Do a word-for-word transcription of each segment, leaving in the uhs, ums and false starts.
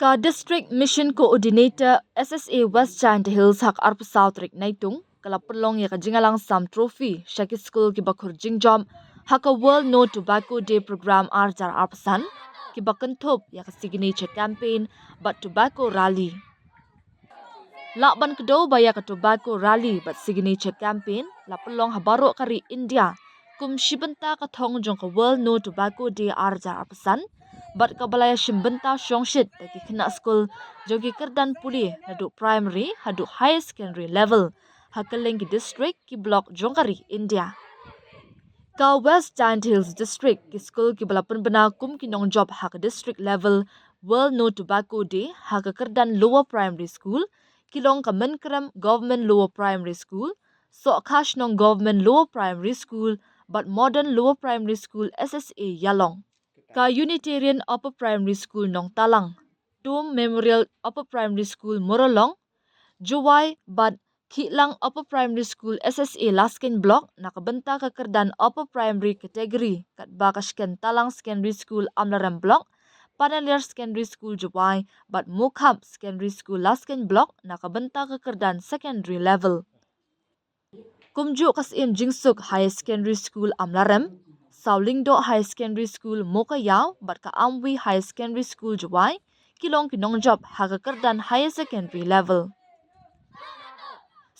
Ka District Mission Coordinator S S A West Jaintia Hills ha ka arphew saw tarik Naitung ka la pynlong ïa ka Jingïalang Sam Trophy sha ki skul kiba khur jingjop ha ka World No Tobacco Day Programme ar hajar arphew san, kiba kynthup ïa ka Signature Campaign bad Tobacco Rally. Lah ban kdew ba ïa ka Tobacco Rally bad Signature Campaign la pynlong ha baroh ka ri India kum shi bynta ka thong jong ka World No Tobacco Day ar hajar arphew san, bad kaba la ïashim bynta shongshit da ki khynnah skul jong ki kyrdan pule naduh primary haduh higher secondary level ha kylleng ki district, ki block jong ka ri India. Ka West Jaintia Hills District, ki skul kiba la pynbna kum ki nongjop ha ka district level World No Tobacco Day ha ka kyrdan Lower Primary School ki long ka Mynkrem Government Lower Primary School, Sohkha Shnong Government Lower Primary School bad Modern Lower Primary School S S A Ïalong, ka Unitarian Upper Primary School Nongtalang, Tom Memorial Upper Primary School Muralong, Jowai bad Khihlang Upper Primary School S S A Laskeiñ Block na ka bynta ka kyrdan Upper Primary Category, katba ka Shken Talang Secondary School Amlarem Block, Panaliar Secondary School Jowai bad Mukhap Secondary School Laskeiñ Block na ka bynta ka kyrdan Secondary Level. Kumjuh ka Syiem Jingsuk Higher Secondary School Amlarem, Sawlyngdoh Higher Secondary School Mowkaiaw bad ka Amwi Higher Secondary School Jowai ki long ki nongjop ha ka kyrdan Higher Secondary Level.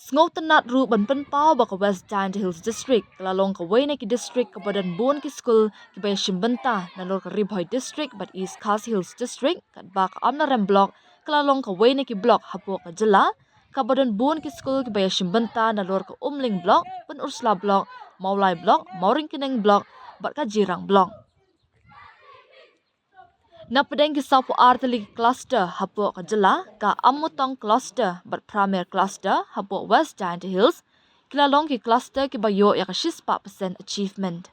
Sngewtynnad ruh ban pynpaw ba ka West Jaintia Hills District ka la long kawei na ki district kaba don bun ki skul kiba ïashim bynta nalor ka Ri Bhoi District bad East Khasi Hills District, katba ka Amlarem Block ka la long kawei na ki block hapoh ka jylla kaba don bun ki skul kiba ïashim bynta nalor ka Umling Block, Pynursla Block, Mawlai Block, Mawryngkneng Block bad ka Jirang Block. Napdeng ki sawphew ar tylli ki cluster hapoh ka jylla, ka Amutong Cluster bad Pramer Cluster hapoh West Jaintia Hills ki la long ki cluster kiba ïoh ïa ka shispah percent achievement.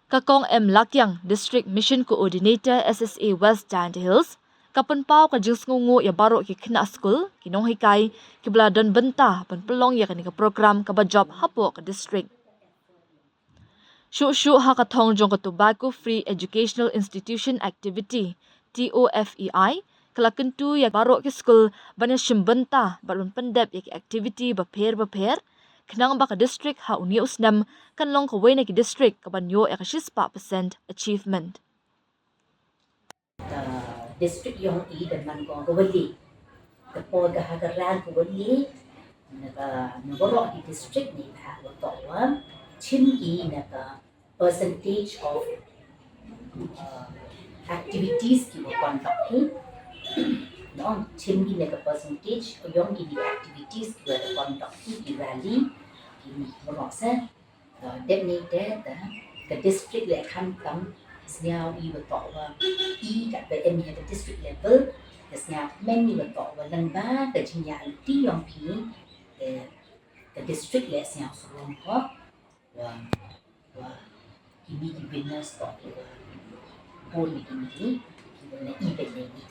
Ka Kong M Lakiang, District Mission Coordinator S S A West Jaintia Hills, ka pynpaw ka jingsngewnguh ïa baroh ki khynnah skul, ki nonghikai kiba la don bynta ban pynlong ïa kane ka program kaba jop hapoh ka district. Shuh shuh ha ka thong jong ka Tobacco Free Educational Institution Activity, T O F E I, ka la kyntu ïa baroh ki skul ban ïashim bynta bad ban pyndep ïa ki activity bapher bapher, khnang ba ka district ha une u snem kan long kawei na ki district kaban ïoh ïa ka shispah percent achievement. Ka district yong i da man ko ka wali. Ka por ka ha ka ran ka wali na ka na baroh ki district ni ha wa to wa chim i na ka percentage of uh, activities ki wa conduct hi. No, chim i na ka percentage yong ki activities ki wa conduct hi, ki rally ki ni baroh sa. Dep ni te ta ka district le kham tam sñiaw i wa toh wa i ka ba em ya ka district level ka sñiaw men i wa toh wa lang ba ka jingya ti yong phi ka district le sñiaw surong ko wa wa ki mi ki winners toh ki wa bor ni ki mi ki wa na i ba ni.